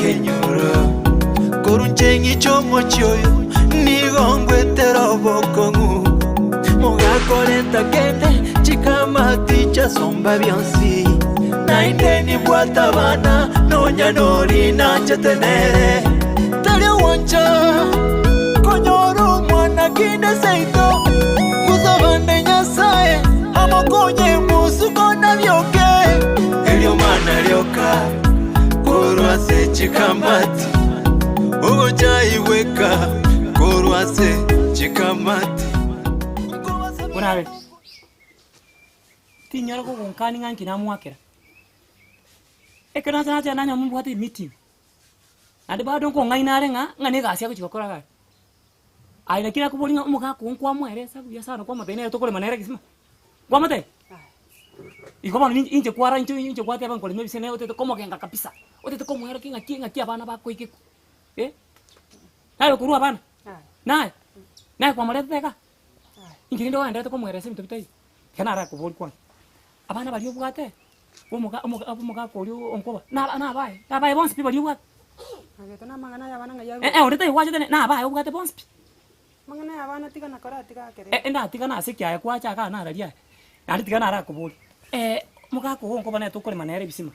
ekenyoro. Korwa inche ng'iche omochie oyo, nigo ngwetera obokong'u. Mogakorenta kende, chikamati chiasomba bionsi. Naende nibwate abana, nonya nori nachete nere. Tari ogwancha konyora omwana kinde seito, ngosabane Nyasae amokonye mosuko nabioke. Erio mana rioka korwa ase chikamati, ogochaigweka korwa ase chikamati. Orabe, tinyara kogonkani ng'a nki namoakera. Ekero nacha nacha nanyora mobwate emeeting, naende bado nkong'aina are ng'a ng'a na egasi agochi gokora iga. Aye naki nakoboria ng'a omogaka oo nkwamoeresa buya sana kwamotebia nere tokorema nere egesima? Kwamotebia? Igo bono ninche inche kwara inche inche gwateba nkorema ebise nere otagete komogenga kabisa, otagete komoerokia ng'aki ng'aki abana bakoigekwa eh. Naye okorwa abana? Naye? Naye kwamoretete igaa? Inki rende oenderete komoeresa ebinto bitaiyo? Ekero narakoborie kwanza, abana baria obwate, omoga omoga omogaka oria onkoba, naba nabaye, nabaye bonsi pi baria obwate? Mageto na amang'ana aya abana ng'ai Eh eh onde taiyo gwachete ne nabaye obwate bonsi pi. Amang'ana aya abana tiga na koratiga akere. Eh ndatiga nase ki aye kwacha igaa nararia aye, naende tiga narakoborie, omogaka ogo onkoba nere tokorema nere ebisima,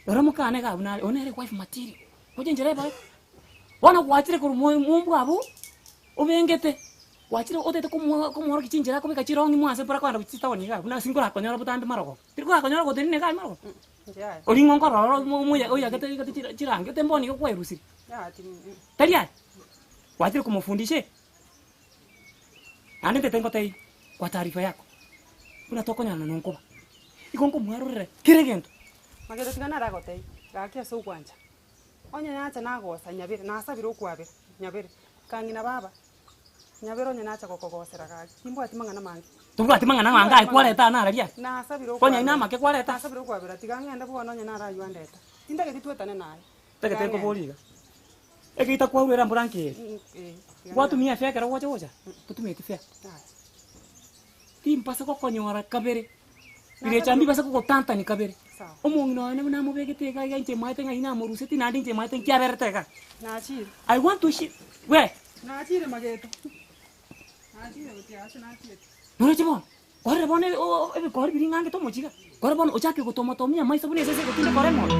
rora mokane iga abwo nare, oyo nere wife material, oche enchera ebae. Bono gwachire korwa moyo mombwa abwo, obengete, gwachire otagete komo komoorokia chinchera akobeka chirong'i mwase mpaka kogenda gochia chitaoni iga abwo, nase nkorakonyora botambe marogoba, tiri korakonyora gotenena iga aria marogoba. Oria ng'o nkorora oro omo omoya oyagete egete chira chirangi ote mbono iga kwaerusirie. Tari aye? Gwachire komofundisha eh? Naende ntete ngotebie, kwa taarifa yako, buna tokonyarana nonkoba, igo nkomwarorera kera egento. Magega tiga naragotebie, gaki ase ogwancha. Onye nacha nagosa nyabere, nasabire okwabera, nyabere, kang'ina baba, nyabere onye nacha gokogosera gaki, timbwati mang'ana mange. Tobwati mang'ana mange aye kwareta aa nararia aye? Nasabire Konya aye okwabera, namake kwareta? nasabire okwabera, tiga ng'ende bono onye naro aywo andeta. Tintageti twetane naye. Tagete Tiga ng'ende. nkoborie iga, egeita kwarwa era mbura nki ere? Mm, eh, tiga ng'ende. Gwatumia efare ekero gwacha gocha? Totumeti fare. Yaya. Timbasa gokonyora kabere, birecha mbibase kogotantani kabere. Omong'ina oye nabo namobegete iga iga inche maete ng'ai namoruseti naende inche maete nki aberete iga. Nachire. I want to shi we. Nachire mageto. Nachire gochia ase nachiete. Noroche bono, korire bono o- o ebikori biria ng'angete omochie iga, kore bono ochake gotomatomia amaiso buna esese egotindeka ore moyo.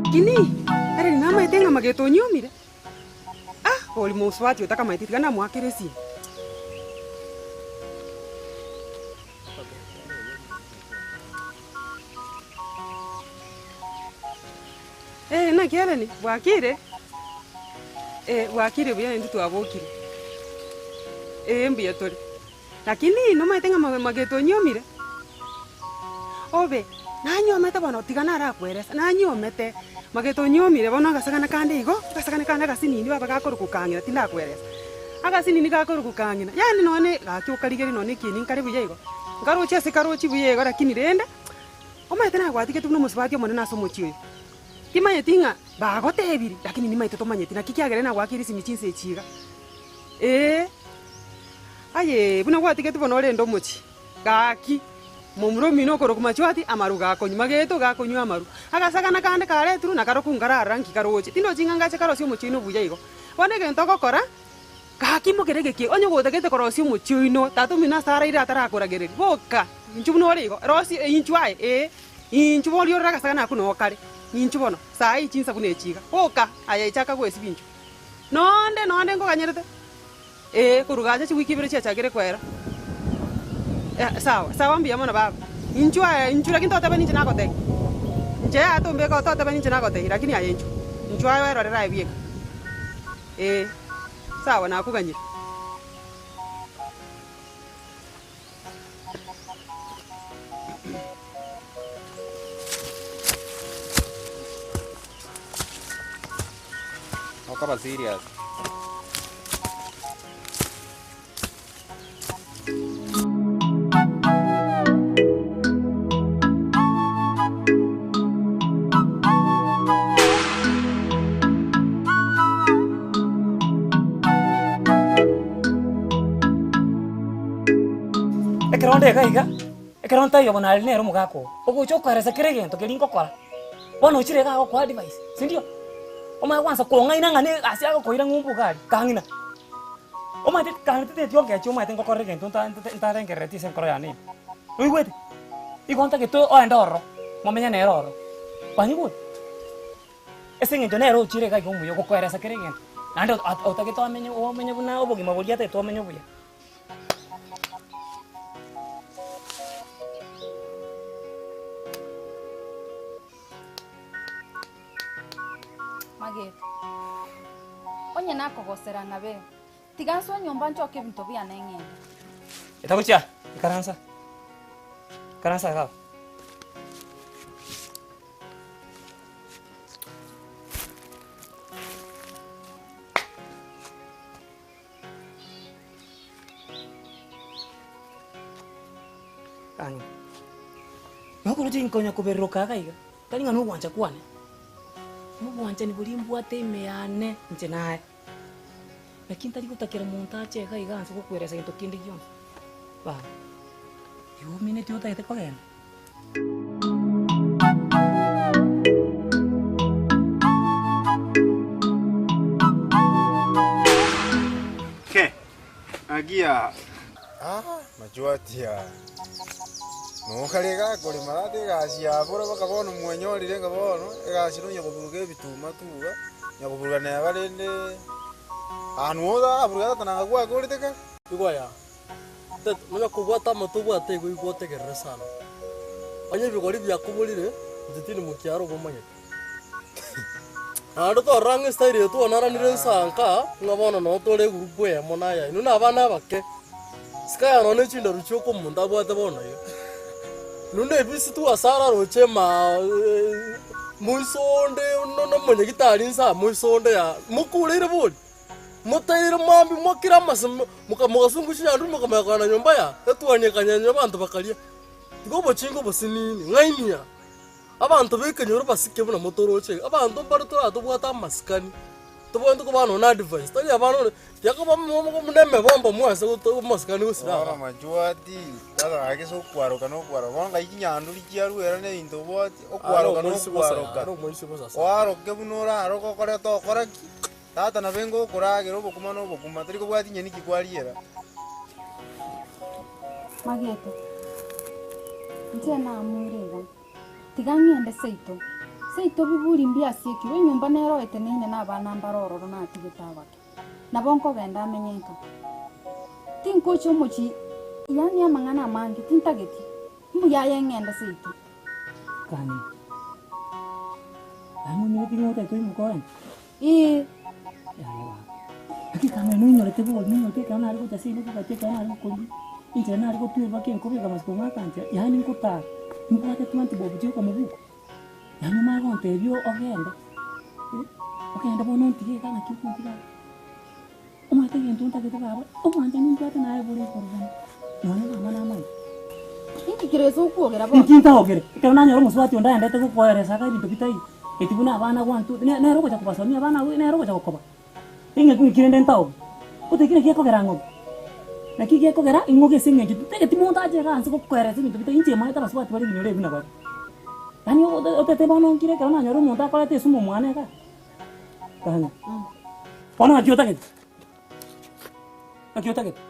Lakini ere namaete ng'a mageto onyuomire. Ah, bori mosubati otakamaeti tiga namoakere esimi. Eh, naki Hellen, bwakire? Eh, bwakire buya intwe twabokire. Eh, mbuya tore. Lakini nomaete ng'a ma- mageto onyuomire? Obe, nanyuomete bono tiga narakweresa, nanyuomete, mageto onyuomire bono agasagana kande igo, agasagana kande agasinini baba gakorokwa kang'ina tindakweresa. Agasinini gakorokwa kang'ina, yaani nonye gaki okarigeria nonye ekieni nkare buya igo, nkaroche ase karochi buya igo lakini rende, omanyete nagwatigetwe buna omosubati omonene ase omochie oyo. Timanyeti ng'a bagotebirie, lakini nimaete tomanyeti, naki kiagera nagwakeire esimi chinsa echi iga, eeh. Ayee, buna gwatigetwe bono orende omochie. Gaki, momura omino okorokwa machwati, amaru gakonywa mageto gakonywa amaru. Agasagana kande karetirwe na karokwo nkararora nki karoche. Tindochi ng'a ngache karosie omochie oino buya igo. Bono egento ogokora, gaki mokere egeki onye gotagete korosia omochie oino, tata omino ase araire atarakoragereria, boka, inchuo buna ore igo, rosia inchuo aye, ee, inchuo boria orore agasagana akwo noo kare, inchuo bono, saa hii chinsa buna echi iga, boka, aye chaka goesibia inchuo. Nonde nonde nkoganyerete, ee korwa gacha chiwiki ibere chiachakire koera. Sawa sawa mbuya mono baba, inchuo aye inchuo lakini totebe ninche nagotebia, inche yaya tombeka oo totebe ninche nagotebia lakini aye inchuo, inchuo aye oerorere aye bieka, ee sawa nakoganyire. Okaba serious. Ekero onde iga iga, ekero ntaiyo bono aria nere omogaka oo, ogocha okoeresa kera egento keria ngokora, bono ochire iga agokoa advice, sindio? Omanye kwansa kong'aina ng'a ne ase agokoira ng'umbu iga aria, kang'ina. Omanyete kang'ina titeti ongeche omanyete ngokorera egento nta ntarengerereti ase enkoro yane ime, oigwete? Igo ntagete oende ororo, momenye nere ororo, kwanyigure? Ase eng'encho nere ochire iga iga omuya ogokoeresa kera egento, naende otagete omenye omenye buna obogima boria atagete omenye obuya. Mageto, onye nakogosera ng'abe, tiga nsoe nyomba nchoke ebinto biane ng'ende. Etagochia, ikaransa, ikaransa iga abwo. Ang'e. Nokoroche inkonya kobereroka iga iga, tari ng'a nogwancha kwane, nobwanchani boria mbwate ime yane inche naye. Naki ntari gotakera monto ache iga iga anse gokweresa gento kende gionsi. Baba, igo omineti otagete kogenda? Ke, agia. Ah, machuati aa. Nokare iga akorema rata egasi ya bora baka bono mwenyorire ng'a bono egasi nonya koburuga ebituma tu iga, onya koburuga neba rende ahantu wonsi araburuge tata nanga gwakorete kare. Igwa yaa. Tata, nonya kobwata amato obwate igo igwa otegerere sana. Onye ebigori biakoborire, inche tindi mokiaro obomanyete. Naende torora ng'a estyle eye twanaranire nsa nka, ng'a bono noo tore egroup eyemo na aya inwe na abana abake. Sika ya nonya ne chindaru chia okomonto abwate bono iga. Inwe na ebisi twasara roche emaa moiso onde no nomonyagitari nsa moiso onde yaa, mokureire bori. Motaire mambia mwakire amase mogasungusia chinyanduru mokamanya kogenda nyomba ya etuoni ekanyenywa abanto bakaria. Tiga obochinga obosinini, ng'ainia abanto b'ekenyoro basike buna motoroche iga. Abanto mbare toratobwate amasikani, tobwenerete kobaa nonya na advice, tari abana ore tiakoba buna emebomba mwanse amasikani gosira Bono igaa. amachuati, tata gaki ase okwaroka na okwaroka, bono ngai chinyanduri chiarwera na ebinto obwati, okwaroka na okwaroka. Oaroke buna oraroke okore tokora ki? Tata nabe ngokoragera obokima na obokima, tori kobwati nyeni ki kwariera. Mageto, inche namoire iga, tiga ng'ende seito. Seito biburi mbiasiekirwe, enyomba nero eteneine na abana mbare ororo natigete abake. Nabo nkogenda amenye nka. Tinkocha omochie, yaani amang'ana amange tintageti. Mbuya aye ng'ende seito. Kani. Yaani omineti ng'a otagete oimoke ogende? Ee. Yaya baba. Naki kang'ina noinyorete bori, noinyorete ekero nare gocha ase ime kogachia ekero nare gokorigia, enchera nare gotwerwa ki nkobeka amasiko ng'a akanchera, yaani ngotara, nimbwate twenty bob chioka mobuko, yaani omanye gontebia ogende, eh, ogende bono ontige iga naki okontiga iga. Omanyete egento ntagete baba, obwanchani mbwate naye bore igoro bono, nonya mama namanye. Inki kere ase okwogera bono? Inki ntaogere? Ekero nanyora omosubati onde aendete gokoeresa iga ebinto bitaiyo, eti buna abana gwantu ne nere ogocha kobasomia abana abwo nere ogocha gokoba. Eng'aki nki rende ntaoge? Gose ki naki gekogera ng'oge? Naki gekogera ing'oge ase eng'encho titageti monto ache iga anse gokoeresa ebinto bitaiyo, inche maete abasubati bare ebinyoro ebi buna bare. Yaani otete bono nkire ekero nanyora omonto akoreta esumu mwane igaa. Tanya. Bono naki otagete? Naki otagete?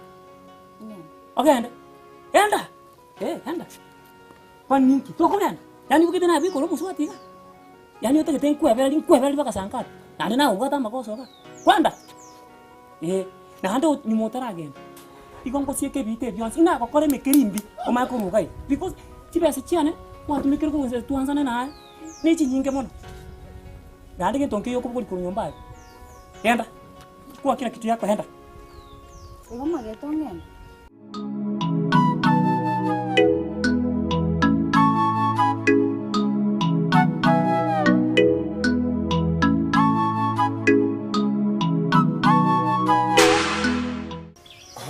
Ogende. Genda. Eh, genda. Kwani ninki? Tokogenda. Yaani obokete naye bwekore omosubati iga. Yaani otagete nkwebereri nkwebereri mpaka saa ngapi? Naende nagobwate amagoso iga. Kwenda. Eh, naende o nyuma otaragenda, igo ngosieke ebinto ebi bionsi, inagokora emekerimbi omanye korwa iga iga, because chibesa chiane gwatumekire kong'usa twansane naye, na echinyinge mono. Naende gento nkeiyo okobogori korwa nyomba aye, genda, chukua kila kitu yako enda. Igo omogete ong'ende.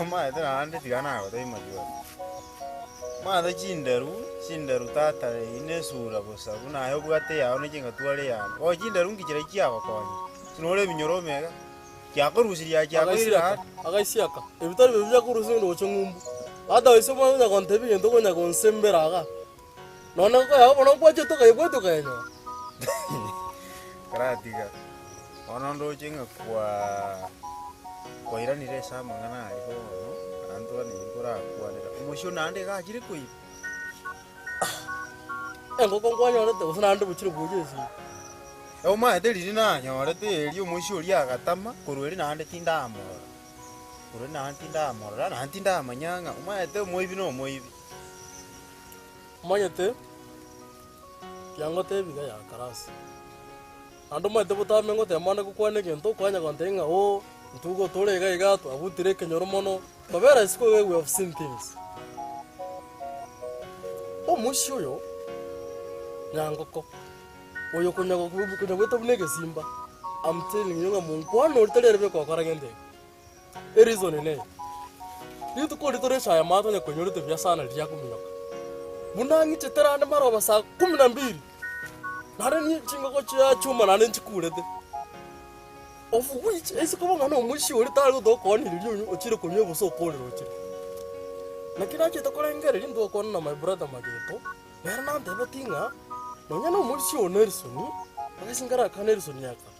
Omanyete naende tiga nagotebia majuani. Omanyete chinderu, chinderu tata eyio na esura bosa buna aye obwate eyao na inche ngatwara eyane. Bono chinderu nki chiria chiagokonya? Ase nore ebinyoro omega. Chiakorusirie aa chiakoirire Agaisiaka, aande. agaisiaka, ebitari biria biakorusia onde gochia ng'umbu. Ata gose omwana onya gontebia egento okonya gonsembera iga, nonye nkoyao bono nkwachete okaigwete okayenyora. Karatiga, bono ndoche ng'a kwaa kwairanire ase amang'ana aria bono, naende ntwaneri korakwanera, omochie oo naende iga achire koiba. Engoko nkwanyorete gose naende bochire bwocha esegi. Omanyete riria nanyorete erio omoisia oria agatama, korwa erio naende tindamorora, korwa erio naende tindamorora, naende tindamanya ng'a omanyete omoibi na omoibi. Omanyete, kiangotebi iga ya karasi. Naende omanyete botambe ngotema ande gokwana egento okonya gontebia ng'a oo, intwe igo tore iga iga twabutire ekenyoro mono, twabera isiko iga we have seen things. Omoisia oyo, nyangoko. Oyo konya konya goeta buna egesimba, I'm telling you ng'a monkwana oria tari ere bweka ogokora gento eke. Ereason neye, rituko riria tore esaa ya maate onye koinyorete buya sana riria akominyoka, buna ang'ichete rande maroba saa kumi na mbili, naende ni chingoko chia chuma naende nchikurete, of which ase koba ng'a nomoisia oria tari gotokonia riria onywe ochire konywa gose okorire ochire. Naki nachete korengereria ntogokwana na my brother mageto. Nere nantebetie ng'a nonya nomoisia o Nelson, agase nkaraka Nelson aka,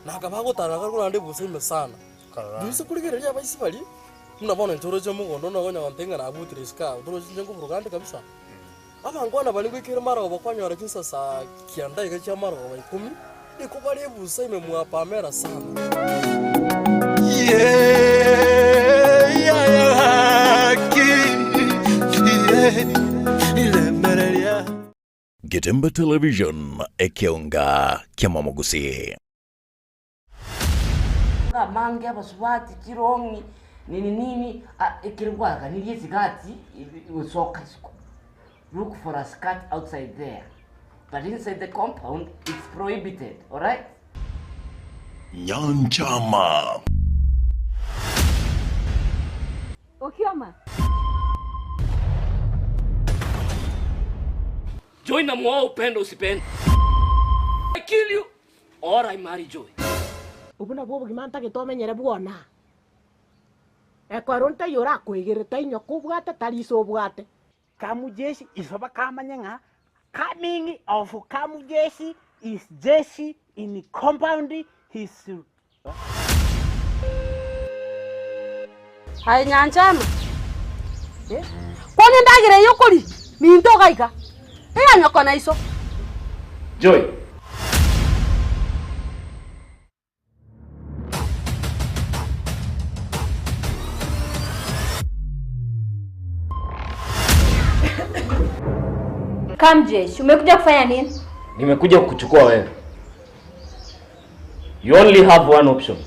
na akaba agotara akare korende ebusa ime sana. Nise korigereria abaisia baria, buna bono inche oroche mogondo nokonya gontebia ng'a nabutire isiko aa, torochi inche nkoburuga ande kabisa. Abangwana baria ngoikere marogoba kwanyora chinsa saa kianda iga chia marogoba ikomi, iko bare ebusa ime mwa Pamela sana. Getembe Television, ekeonga ki'amamogusii. Amange abasubati chirong'i nini nini ah, ekero gwaganirie esigati gosoka isiko look for a skirt outside there but inside the compound it's prohibited alright. Nyanchama. Okioma. Joy namuoa upende usipende I kill you or I marry Joy. Obwo nabwo obogima ntagete omenyere bwona. Ekero ntaiyo orakoegerere tai nyoko obwate tari iso obwate. Kamujeshi iso bakamanya ng'a coming of Kamujeshi is jeshi in compound his. Aye nyanchama, eh, kwana endagera eye okoria, minto iga iga, eya nyoko na iso. Joy. Kamjesh, umekuja kufanya nini? Nimekuja kukuchukua wewe. You only have one option.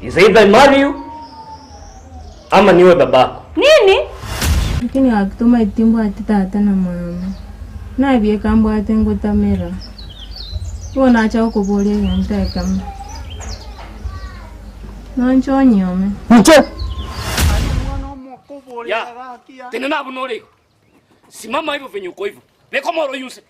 Is either I marry you ama niwe babako. Nini? Lakini gaki tomaeti mbwate tata na mama, nabieka mbwate ngotamera. Igo nacha gokoboria egento ekemo, nonche onyiome. Inche! Ya, tenena abwo nore igo. Simama hivyo venye uko hivyo. Beka omoro oyuse.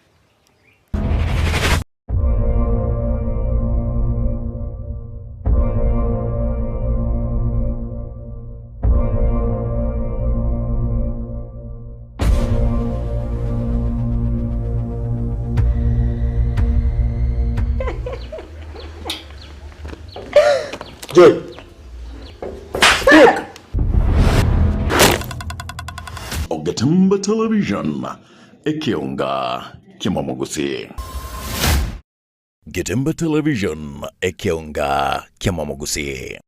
Joy. Speak. Ogetemba Television, ekeonga ki'omomogusi. Getemba Television, ekeonga ki'omomogusi.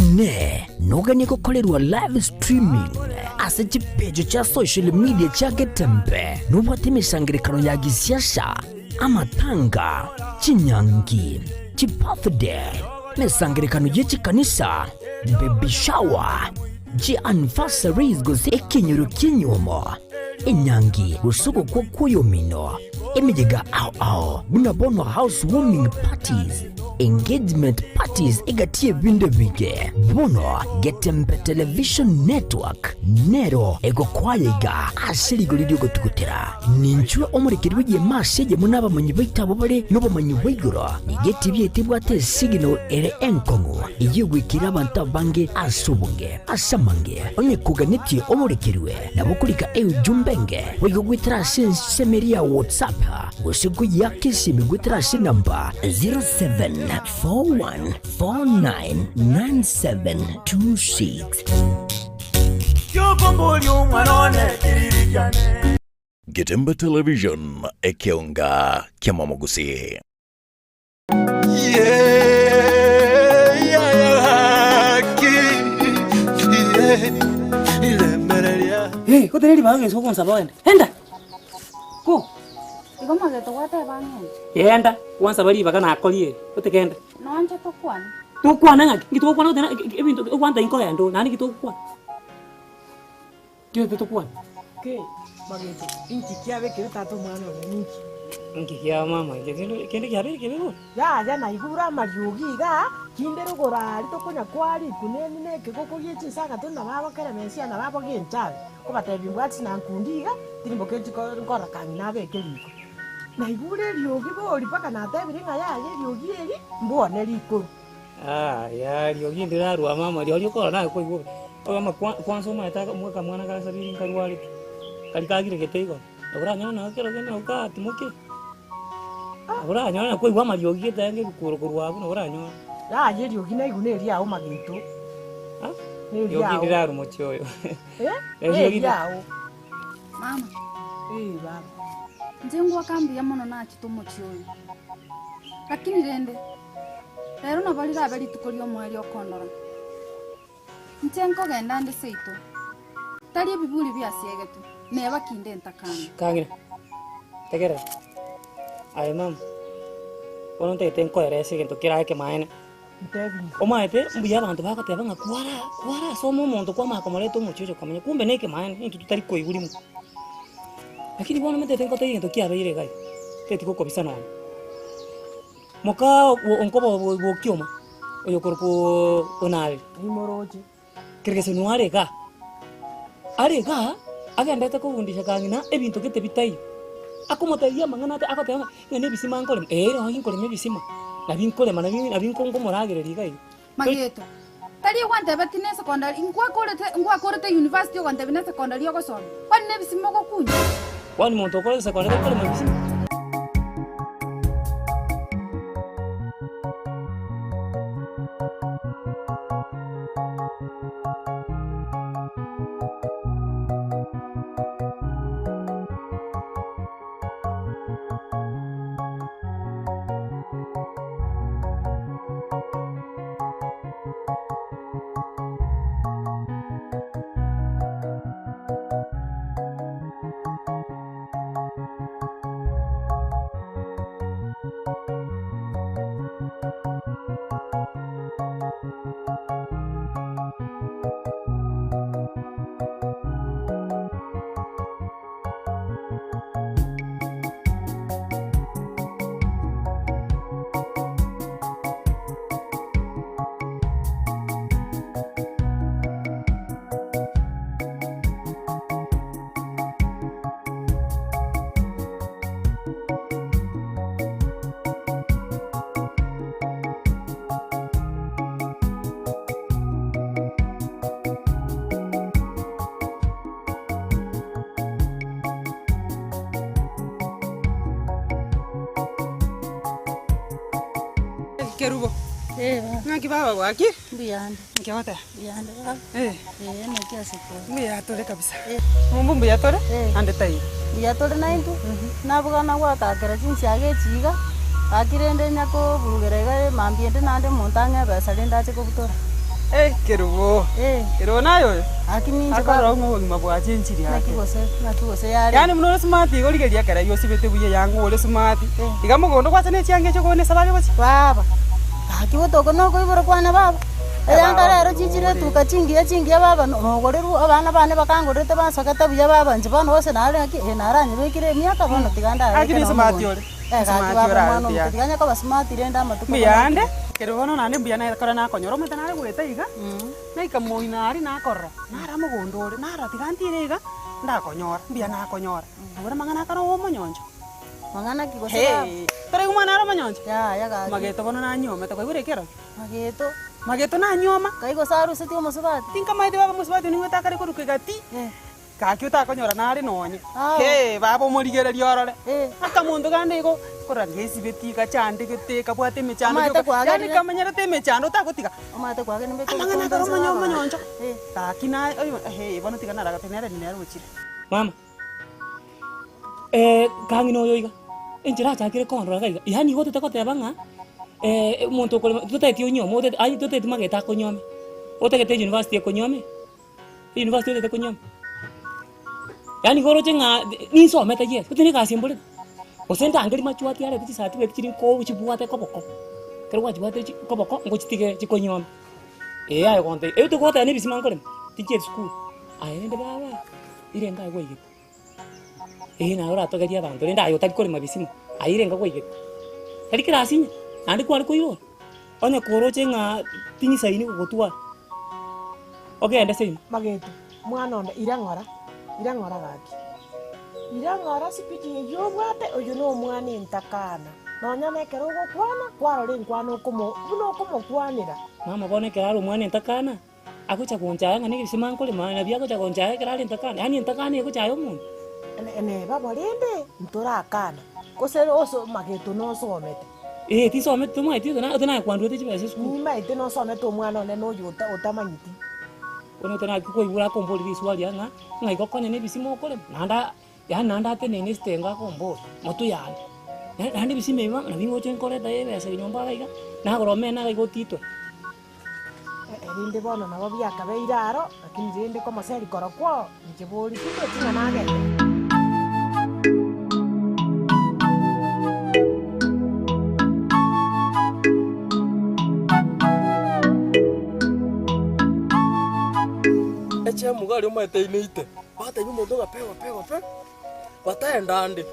Inee! Noganie gokorerwa live streaming ase chipeji chia social media chia Getembe? Nobwate emesangererekano ya gisiasa, amatanga, chinyangi, chibirthday, emesangererekano ye chikanisa, baby shower, chianniversaries gose ekenyoro ki'enyuomo, enyangi gose ogokwa kw'oyomino, emeyega ao ao buna bono house warming parties, engagement parties egati y'ebinto ebinge. Bono Getembe Television Network nero egokoa iga ase rigori ri'ogotugutera. Ninchwe omorekeri bw'egeema ase eyemo nabamanyi baito abwo bare nobomanyi bwa igoro. Nigo etibi yaito ebwate esignal ere enkong'u eyio egoikera abanto abange ase obonge. Ase amange, onye koganetie oborekerwe, nabo okorika eujumbe enge boigo goetera ase ensemo eria ya WhatsApp gose koyiaka esimi goetera ase enamba 0741499726. Getembe Television, ekeonga ki'amamogusii. Hey, gotenena ribaga gese ogonsaba ogende. Enda! Go! Igo mageto gwateba ng'ende. Genda, gwansaba ribaga nakorire, otigende. Nonche tokwane. Tokwane ng'aki? Nki togokwana goteba ebinto ogwanta inkogenda oo, naende nki togokwana? Ki tokwana? Ki mageto inki kiabekire tata omwana one ninki? Inki kia mama inche kende kende kiabeire kebe bono? Yaya naigure amariogi igaa, kinde rogoro aria tokonya kwaa rikuneni na ekegoko gie chinsaga tore na baba keremensia na baba genchari, nkobatebia mbwati na nkundi iga, tirimboketie ko nkorora kang'ina abeke riko. Naigure eriogi bori mpaka natebire ng'a yaya eriogi eri mbwone rikoru. Yaya riogi ndirarwa mama rirorio okorora naye kwaigwa bobe. Oyo kwanza omanyete akamwana ka sabiri nkarwarete, kari kagiregete igoro, nabo oranyore nabo kero kende nabo katimokire, nabo oranyore nabo kwaigwa amariogi gete aye ebikuro korwa abwo nabo oranyore. Yaya eriogi naigwa na eriao mageto, na Riogi eriao. ndirarwa mochie oyo. Eh, na Eriogi eriao. Mama. Eh, baba. Inche ngwaka mbuya mono nachete omochie oyo. Lakini rende, rero nabo rirabe rituko ri'omoerio okondora. Inche nkogenda nde seito, tari ebiburi biasiegetwe, neba kinde ntakane. Kang'ina, tegerera. Aye mama, bono ntagete nkoerese egento kerabe ekemanene. Omanyete mbuya abanto bagoteba ng'a kwara kwarasoma omonto kwamanya komoreta omochie oche komenya, kumbe na ekemanene intwe totari koigwa rimo. Lakini bono omanyete ngotebie egento kiabeire iga iga, teti gokobisa nonye. Moka onkoba bwa okioma, oyo okorokwa onareri, keregesenwa are igaa, are igaa, agenderete kobundisha kang'ina ebinto gete bitaiyo. Akomotebia amang'ana ate agoteba ng'a ng'a na ebisima nkorema, ee nonye nkorema ebisima, nabi nkorema nabi nabi nkomoragereria iga iga. Mageto, tari ogwantebeti ne secondary, nkwakorete nkwakorete university ogontebia ne secondary ogosoma, kwani ne ebisima ogokunya? Kwani monto okorete secondary takorema ebisima? Kerubo, ng'aki baba bwakire? Mbuyande. Nki ogoteba? Mbuyande baba. Eh. Ee naki ase kore. Mbuya tore kabisa. Ng'umbu mbuya tore, ande taiyo. Mbuya tore naintwe, nabogana gwatakera chinsiaga echi iga, gaki rende onye koburugera iga mambia ende naende omonto ang'e ebesa rende ache kobutora. Eh, Kerubo. Kerubo naye oyo? Gaki ninche Akorora baba. ng'a obogima bwachenchirie ake. Naki gose, naki gose yare. Yaani buna ore smart igo rigereria ekero eyio osibete buya eyanga ore smart. Iga mogondo gwacha ne chianga echio okogenda esabari gochia. Baba, gaki gotoko nokoibora kwane baba. Eyanga rero chichire etuka chingiya chingiya baba nogorerwa abana bane bakangorerete bansogete buya baba inche bono gose nare ng'aki eh naranyebekire emiaka bono tiga Gaki ndareke ne nonye smart mogondo. ore. Eh gaki Smart baba ore omwana aye omoke buya. tiga onye koba smart rende amatuko bono Mbuya ande, akire. kero bono naende mbuya nakore nakonyora omanyete nare goeta iga, naika moino aria nakorora, nara mogondo ore, narora tiga ntire iga, ndakonyora, mbuya nakonyora. Nabwo amang'ana akare obe omonyoncho. Mang'ana ki gose baba? Hee, toraigwa omwana are omonyoncho? Yaya gaki. Mageto bono nanyuomete kwaigure ekero? Mageto. Mageto nanyuoma. Kai gose aruseti omosubati? Tinkamaeti baba omosubati oyio nigo otakare korwa kegati. Gaki otakonyora nare nonye. Ao. Hee, baba omorigereria orore. Akamonto kande igo, korora ngesibeti, gachandegete, kabwate emechando Omanyete gioka, yaani kwagerire. kamenyerete emechando otagotiga. Omanyete kwagerire mbeke Amang'ana obokombe akare inse omonyo baba. omonyoncho. Gaki naye oyo hee, bono tiga naragate nere nere ochire. Mama, kang'ina oyo iga, enchera achakire kondora iga iga, yaani igo otete goteba ng'a omonto okorema totageti onyuome otagete aye totageti magete akonyuome, otagete university ekonyuome. University otagete konyuoma. Yaani igo oroche ng'a ninsomete yes, gose negasi mborete, gose ndangerie machwati arete chicertificate chiria nko chibwate koboko, ekero gwachibwate chi koboko ngochitige chikonyuome. Eeh aye gontebia, ebi togoteba na ebisima nkorema, tinchieti sukuru. Aye rende baba, irenga aye gwaigete. Eeh naye oratogerie abanto rende aye otari korema bisima, aye irenga gwaigete. Tari class inye, naende kware koirora. Onye koroche ng'a ting'isaini gogotwara, ogende seino. Mageto, mwana one, ira ng'ora, ira ng'ora gaki. Ira ng'ora sipidi eyio obwate, oyio nomwana entakana. Nonya nekero ogokwana, kwarora enkwana okomo buna okomokwanera. Mama bono ekero are omwana entakana, agocha gonchaya ng'a negesima nkorema nabio agocha gonchaya ekero are entakana, yaani entakana egochaya omonto. Neba bo rende, ntorakana, gose oso mageto nosomete. Ee, tinsometi tomaeti oto na oto nakwanduete chibesa esukuru. Nimaete nosomete omwana one noyo ota otamanyeti. Bono oto naki koigure akombori riswali aa ng'a ng'ai gokonya na ebisima okorema, naende aa yaani naende atenene esitengo akombori motwe yane. Na naende ebisima ebi mama nabio ngocha nkoreta ebesa nyomba iga iga, nagora omena iga iga otitore. Erinde bono nabo biakabeire aro, lakini rende komoseri korokwo, inche bori tindochi ng'a nagende. Echemo iga aria omanyete ineite, batebia omonto ng'a pewa pewa pe, bataenda ande,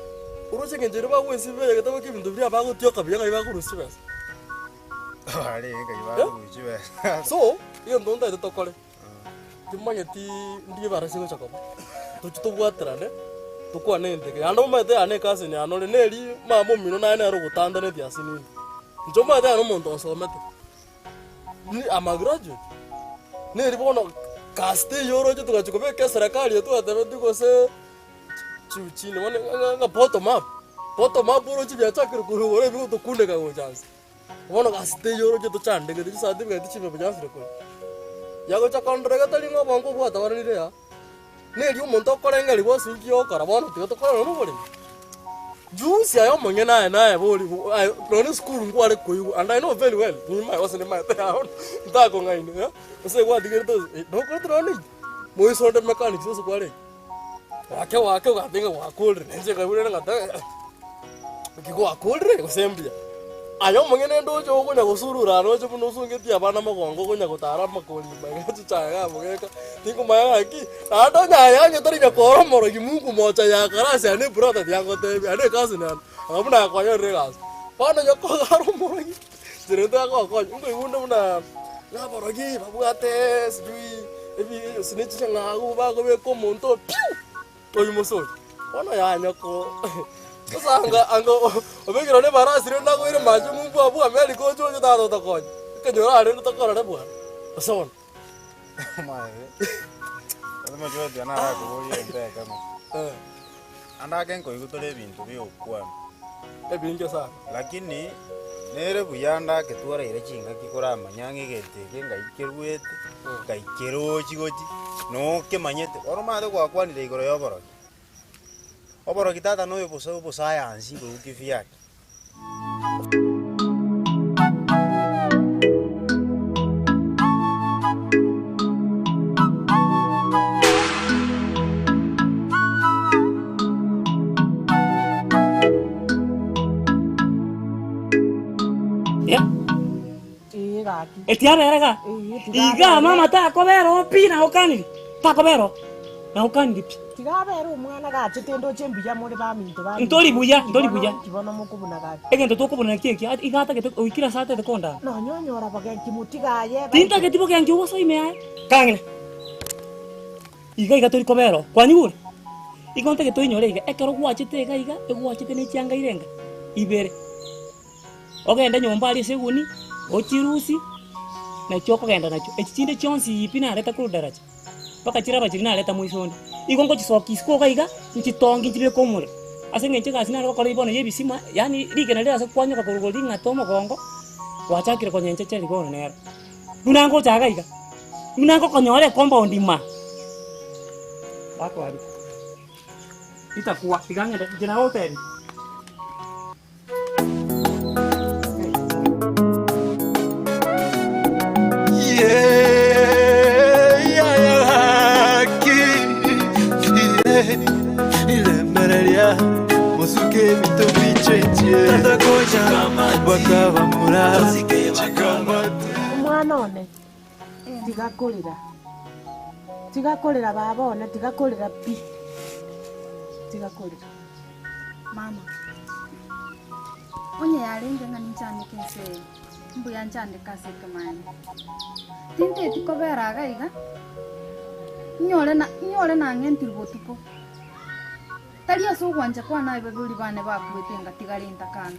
oroche eng'encho eria bagwesibera egetabu kia ebinto biria bagotioka buya ng'ai bakorusia chibesa. So, egento ntaete tokore, timanyeti ndi ebara chigocha koba, tochi tobwaterane, tokwane egento eke. Naende omanyete yane ecousin yane ore neri mama omino naye nere ogotandanetie ase nini. Inche omanyete yane omonto osomete, ni am a graduate, neri bono kasi teiyo oroche togachia kobeka eserekari eye twatebetie gose. Chiuchini bono ng'a ng'a bottom up, bottom up oroche biachakire korwa igoro ebi gotokundeka gocha nse. Bono gasi teiyo oroche tochandegete chicertificate chibe buya korwa. Yagocha kondora iga tari ng'a obongo bwatabaranire aa, neri omonto okorengerigwa ase inki ogokora bono tiga tokore nonye na oboremi. Juzi aye omonyene aye naye bori aye nonye esukuru nkware koigwa and I know very well nimaye gose nimaete yao ntakong'aini eh, gose gwatigerete gose nokorete nonye na inche, moiso onde mechanics gose kwarenge. Gwake gwake ogateba ng'a gwakorire, na inche nkaigwa rende ng'a naki gwakorire gose mbuya. Aye omong'ina ndoche okonya gosurura roche buna osungetie abana mogongo okonya gotara amakori ime iga chichae iga abogeka, tinkomanya ng'aki, naende onye aye onye tori nyakora omorogi mungu mocha ya karasi aye ne ebrother tiagotebia, aye ne ecousin yane, anga buna akonyorire egasi. Bono nyokoga are omorogi, inche rende agokonya, nkoigwa onde buna ng'a aborogi babwate sijui ebi gose ne ching'agu bakobeka omonto oo piu! Oywo mosori. Bono yaya nyoko sasa anga anga obekire nonye ebarasi rende nakoire mache ng'umbu abwo America oche oche tata otokonye. Ekenyoro aria rende tokorore bwana, gose bono. Omochweti one arakoborie egento ekemo. Ande ake nkoigwa tore ebinto bia ogokwana. Ebinge sana. Lakini nere buya ande ake twaraire chingaki koramanya ng'a egento eke ngai keruete, ngai kerochi gochi, nokemanyete. Bono omanyete gwakwanire igoro ya oborogi. Oborogi tata noyo bosa obosayansi korwa kivyake. Eh? Ee gaki. Etiabere iga? Ee, tiga Iga abere. mama takobera oo pi nagokaniri, takobera oo, nagokaniri pi. Tiga abere omwana gachete ndoche mbuya more baminto baminto. Ntori buya, ntori buya. Inki bono mokobuna gaki? Egento tokobuna nakio eki, iga atagete oikire ase atagete kondaa. Nonya onyora bogenki motiga aye. Tintageti bogenki obosa ime aye. Kang'ina, iga iga tori kobera oo, kwanyigure? Igo ntagete oinyore iga, ekero gwachete iga iga, egwachete ne chianga irenga? Ibere. Ogende nyomba aria ase eguni, ochirusie, nachio okogenda nachio. Echi chinde chionsi pi nareta korwa daraja, mpaka chiraba chiria nareta moiso onde. Igo ngochisokia isiko iga iga, nchitongi nchibeke omorero, ase eng'encho egasi nare gokora bono ya ebisima, yaani rigena rire ase kwanyoka korwa igoro ring'ate omogongo, gwachakire konyenchecheri bono nero. Buna ngocha iga iga, buna ngokonyora ecompound ime aa, bakoaria, itakuwa, tiga ng'ende inche nagotebia. Omwana one, tiga korera, tiga korera baba one, tiga korera pi, tiga korera. Mama, onye yarenge ng'a ninchandeke ense eye, mbuya nchandeke ase ekemanyererio. Tinteti kobera iga iga, inyore na inyore nang'entirwe botuko. Tari ase ogwancha kwane aye babori bane bakwete ngatigara entakana.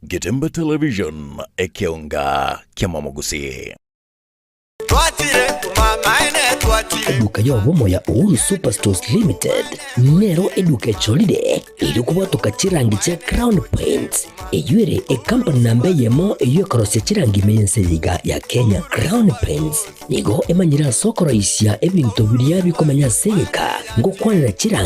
Getembe Television, ekeonga kiamamogusii. Eduka y'obomo ya Uhuru Superstores Limited nero eduka echorire erio kobwatoka chirangi chia Crown Paints eyio ere ecompany namba eyemo eyio ekorosia chirangi ime y'ense eye iga ya Kenya. Crown Paints nigo emanyire ase okoroisia ebinto biria bikomenya ase egeka ngokwanera chirangi.